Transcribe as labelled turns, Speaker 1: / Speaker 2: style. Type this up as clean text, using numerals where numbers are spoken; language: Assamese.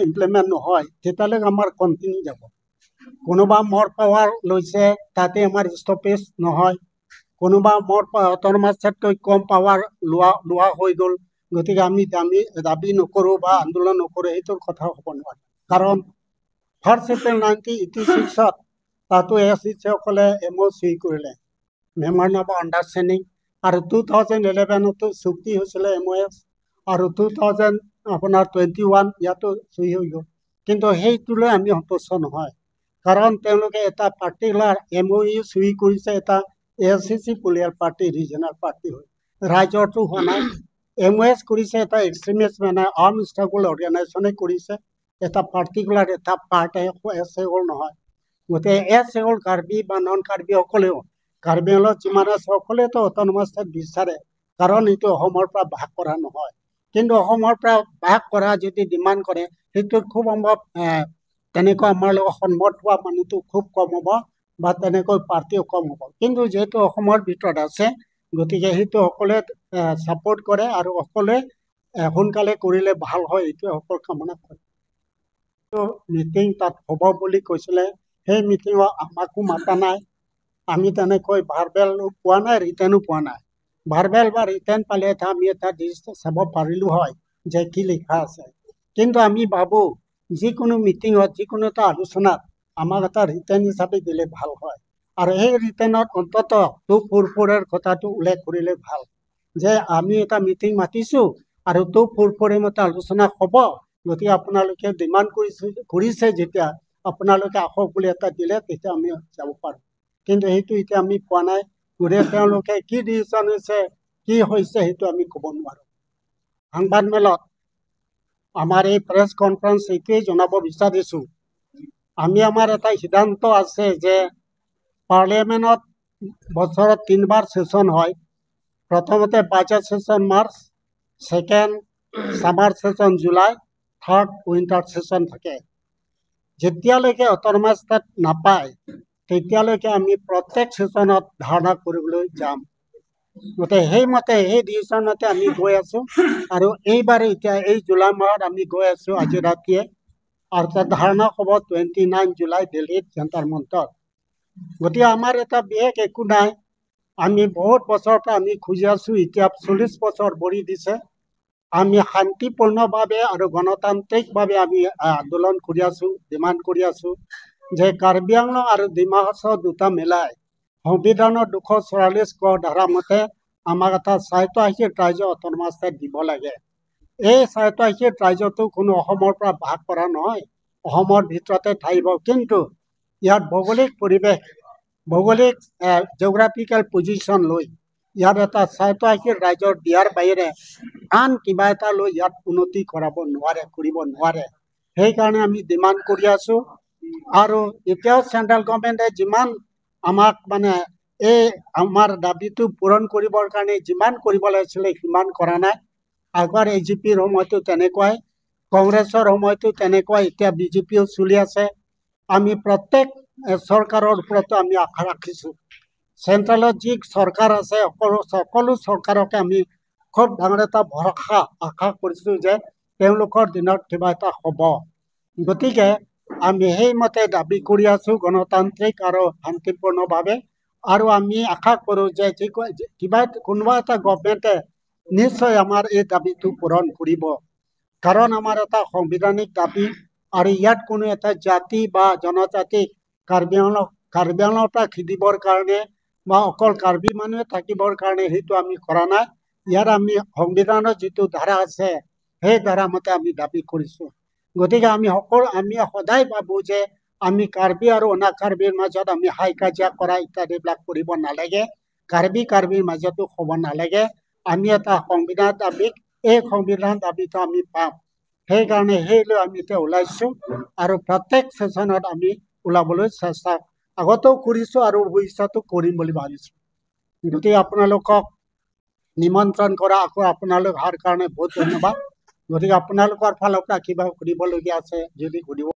Speaker 1: ইমপ্লিমেণ্ট নহয়, তেতিয়ালৈকে আমাৰ কণ্টিনিউ যাব। কোনোবা মোৰ পাৱাৰ লৈছে, তাতে আমাৰ ষ্টপেজ নহয়। কোনোবা মোৰ অট'নমাছতকৈ কম পাৱাৰ লোৱা লোৱা হৈ গ'ল, গতিকে আমি দাবী নকৰোঁ বা আন্দোলন নকৰোঁ, সেইটোৰ কথা হ'ব নোৱাৰে। কাৰণ 1 এপ্ৰিল 1986ত তাতো এছ চিসকলে এম অ' চি কৰিলে, মেমৰেণ্ডাম অফ আণ্ডাৰষ্টেণ্ডিং। আৰু 2011তো চুক্তি হৈছিলে এম অ' এছ, আৰু 2000 আপোনাৰ 21 ইয়াতো চহী হৈ গ'ল। কিন্তু সেইটোলৈ আমি সন্তুষ্ট নহয়, কাৰণ তেওঁলোকে এটা পাৰ্টিকুলাৰ এম অ' ইউ চহী কৰিছে এটা এ চি চি পলিয়েল পাৰ্টি, ৰিজনেল পাৰ্টি হৈ, ৰাইজৰটো হোৱা নাই। এম অ' এছ কৰিছে এটা এক্সট্ৰিমিষ্ট, মানে আৰ্ম ষ্ট্ৰাগল অৰ্গেনাইজেশ্যনে কৰিছে, এটা পাৰ্টিকুলাৰ এটা পাৰ্ট এছ এ নহয়। গতিকে এছ এ কাৰ্বি বা নন কাৰ্বিসকলেও, কাৰ্বি আংলঙত যিমান আছে সকলোৱেতো অট'নমাছ ষ্টেট বিচাৰে, কাৰণ এইটো অসমৰ পৰা ভাগ কৰা নহয়। কিন্তু অসমৰ পৰা ভাগ কৰা যদি ডিমাণ্ড কৰে, সেইটোত খুব সম্ভৱ তেনেকুৱা আমাৰ লগত সন্মত হোৱা মানুহটো খুব কম হ'ব বা তেনেকৈ পাৰ্টিও কম হ'ব। কিন্তু যিহেতু অসমৰ ভিতৰত আছে, গতিকে সেইটো সকলোৱে ছাপৰ্ট কৰে আৰু সকলোৱে সোনকালে কৰিলে ভাল হয়, এইটোৱে সকলো কামনা কৰে। মিটিং তাত হ'ব বুলি কৈছিলে, সেই মিটিঙত আমাকো মাতা নাই। আমি তেনেকৈ ভাৰ্বেলো পোৱা নাই, ৰিটেনো পোৱা নাই। ভাৰ্বেল বা ৰিটেন পালে এটা আমি এটা ডিছ চাব পাৰিলোঁ হয় যে কি লিখা আছে। কিন্তু আমি ভাবোঁ, যিকোনো মিটিঙত, যিকোনো এটা আলোচনাত আমাক এটা ৰিটেন হিচাপে দিলে ভাল হয়, আৰু সেই ৰিটেনত অন্ততঃ 244ৰ কথাটো উল্লেখ কৰিলে ভাল যে আমি এটা মিটিং মাতিছোঁ আৰু 244ৰ মতে আলোচনা হ'ব, গতিকে আপোনালোকে ডিমাণ্ড কৰিছে যেতিয়া আপোনালোকে আহক বুলি এটা দিলে তেতিয়া আমি যাব পাৰোঁ। কিন্তু সেইটো এতিয়া আমি পোৱা নাই। গতিকে তেওঁলোকে কি ডিচিশ্যন হৈছে, কি হৈছে, সেইটো আমি ক'ব নোৱাৰোঁ। সংবাদমেলত আমাৰ এই প্ৰেছ কনফাৰেঞ্চ এইটোৱেই জনাব বিচাৰিছোঁ, আমি আমাৰ এটা সিদ্ধান্ত আছে যে পাৰ্লিয়ামেণ্টত বছৰত তিনিবাৰ ছেশ্যন হয়। প্ৰথমতে budget session March, second summer session July, third winter session থাকে। যেতিয়ালৈকে অট'নমাছ ষ্টেট নাপায়, তেতিয়ালৈকে আমি প্ৰত্যেক ছেশ্যনত ধাৰণা কৰিবলৈ যাম। গতিকে সেইমতে, সেই ডিচিশ্যনতে আমি গৈ আছোঁ। আৰু এইবাৰ এতিয়া এই জুলাই মাহত আমি গৈ আছোঁ আজি ৰাতিয়ে, আৰু তাত ধাৰণা হ'ব 29 জুলাই দিল্লীত যন্তৰ মন্তৰত। গতিকে আমাৰ এটা বিশেষ একো নাই। আমি বহুত বছৰৰ পৰা আমি খুজি আছোঁ, এতিয়া 40 বছৰ ভৰি দিছে। আমি শান্তিপূৰ্ণভাৱে আৰু গণতান্ত্ৰিকভাৱে আমি আন্দোলন কৰি আছোঁ, ডিমাণ্ড কৰি আছোঁ যে কাৰ্বি আংলং আৰু ডিমা হাছাও দুটা মিলাই সংবিধানৰ 244 ক ধাৰা মতে আমাক এটা স্বায়ত্তশাসিত ৰাজ্য, অট'নমাছ ষ্টেট দিব লাগে। এই স্বায়ত্তশাসিত ৰাজ্যটো কোনো অসমৰ পৰা ভাগ কৰা নহয়, অসমৰ ভিতৰতে থাকিব। কিন্তু ইয়াত ভৌগোলিক পৰিৱেশ, ভৌগোলিক জিঅ'গ্ৰাফিকেল পজিশ্যন লৈ ইয়াত এটা স্বায়ত্তশাসিত ৰাজ্য দিয়াৰ বাহিৰে আন কিবা এটা লৈ ইয়াত উন্নতি কৰাব নোৱাৰে, কৰিব নোৱাৰে। সেইকাৰণে আমি ডিমাণ্ড কৰি আছোঁ। আৰু এতিয়াও চেণ্ট্ৰেল গভৰ্ণমেণ্টে যিমান আমাক মানে এই আমাৰ দাবীটো পূৰণ কৰিবৰ কাৰণে যিমান কৰিব লাগিছিলে, সিমান কৰা নাই। আগৰ এ জি পিৰ সময়তো তেনেকুৱাই, কংগ্ৰেছৰ সময়তো তেনেকুৱাই, এতিয়া বিজেপিও চলি আছে। আমি প্ৰত্যেক চৰকাৰৰ ওপৰতো আমি আশা ৰাখিছোঁ। চেণ্ট্ৰেলত যি চৰকাৰ আছে, সকলো সকলো চৰকাৰকে আমি খুব ডাঙৰ এটা ভৰসা, আশা কৰিছোঁ যে তেওঁলোকৰ দিনত কিবা এটা হ'ব। গতিকে আমি সেইমতে দাবী কৰি আছোঁ গণতান্ত্ৰিক আৰু শান্তিপূৰ্ণভাৱে। আৰু আমি আশা কৰোঁ যে যি কিবা কোনোবা এটা গভমেণ্টে নিশ্চয় আমাৰ এই দাবীটো পূৰণ কৰিব, কাৰণ আমাৰ এটা সাংবিধানিক দাবী। আৰু ইয়াত কোনো এটা জাতি বা জনজাতিক কাৰ্বি আংলঙৰ পৰা খেদিবৰ কাৰণে বা অকল কাৰ্বি মানুহে থাকিবৰ কাৰণে সেইটো আমি কৰা নাই। ইয়াত আমি সংবিধানৰ যিটো ধাৰা আছে, সেই ধাৰা মতে আমি দাবী কৰিছোঁ। গতিকে আমি সদায় ভাবোঁ যে আমি কাৰ্বি আৰু অনা কাৰ্বিৰ মাজত আমি হাই কাজিয়া কৰা ইত্যাদিবিলাক কৰিব নালাগে। কাৰ্বি কাৰ্বিৰ মাজতো হ'ব নালাগে। আমি এটা সংবিধান দাবীক, এই সংবিধান দাবীটো আমি পাম, সেইকাৰণে সেই লৈ আমি এতিয়া ওলাইছোঁ। আৰু প্ৰত্যেক ছেশ্যনত আমি ওলাবলৈ চেষ্টা আগতেও কৰিছোঁ আৰু ভৱিষ্যতো কৰিম বুলি ভাবিছোঁ। গতিকে আপোনালোকক নিমন্ত্ৰণ কৰা, আকৌ আপোনালোক অহাৰ কাৰণে বহুত ধন্যবাদ। গতিকে আপোনালোকৰ ফালৰ পৰা কিবা সুধিবলগীয়া আছে যদি সুধিব।